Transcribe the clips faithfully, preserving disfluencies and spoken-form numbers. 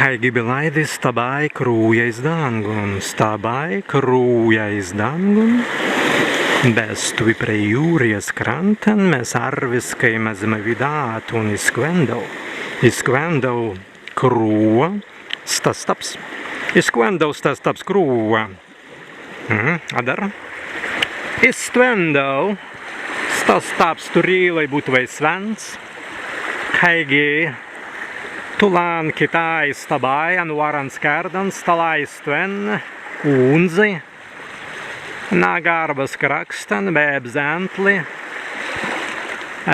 Kāigi bilāi, stabāi krūja iz dāngun, stabāi krūja iz dāngun, be stwi prei jūrjas krantan mes arwiskai mazzimai widātun, iz kwendau, iz kwendau krūwa stas stabs, iz kwendau stas stabs krūwa. Mhm, adder iz stwendau stas stabs turīlai būtwei swints, kāigi tūlan kitāi stabāi en wārans kērdan stalāi stwen unzi na garbas krakstan be ebzentli,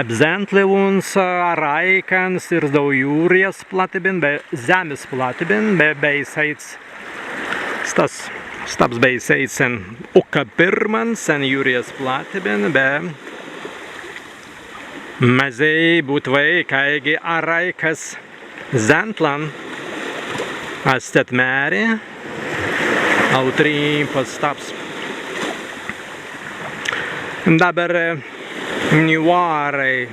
ebzentli uns arāikan sirzdau jūrjas plattibin be zemmis plattibin be bēi seīts Stas stabs bēi seīts en ukkapirman, sen jūrjas plattibin, be mazēi būtwei kāigi arāikas zentlan, ast tēt mēri, autrīmpas stabs. Dabber ni wārai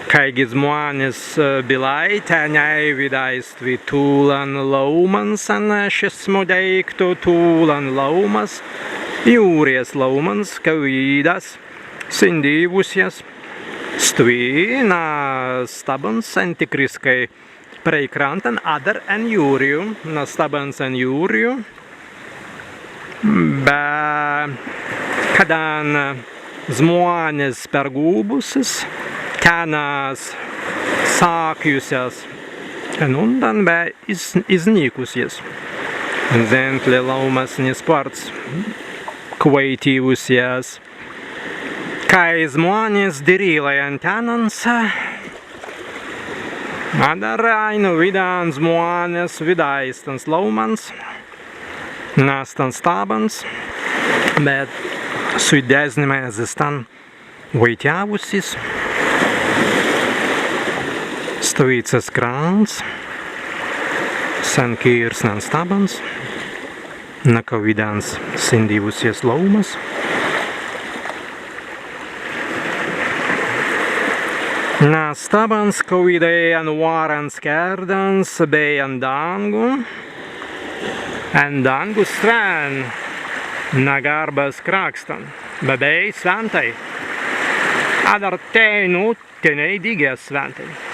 Kāigi zmānes bilāi tenēi widāi stwi tūlan laūmans, en šismu deīktu tūlan laūmas, jūrjas laūmans, kawīdas sīndiwusjas stwi na stabans, entikriskai prei krantan, adder en jūrju, na stabans en jūrju. Be kaddan zmānes pergūbusis, tenā sākjusis en undan be iz-, iznīkusis. Zentli laūmas ni spārts kwaitīwusis. Kāi zmānes dirīlai en tennans, adder aīnu widāi zmānes widāi stans laūmans, na stans stabans, be stwi deznimai ezze stan waitjāwusis. Stawīds krāns, sen kīrsnan stabans, na kawīdans sīndiwusis laūmas. Na stabans, kawīdai en wārans kērdans bēi en dāngu, en dāngu stwen, na garbas krakstan, be bēi swintai. Adder teinū tenēi dīgi ast swintai.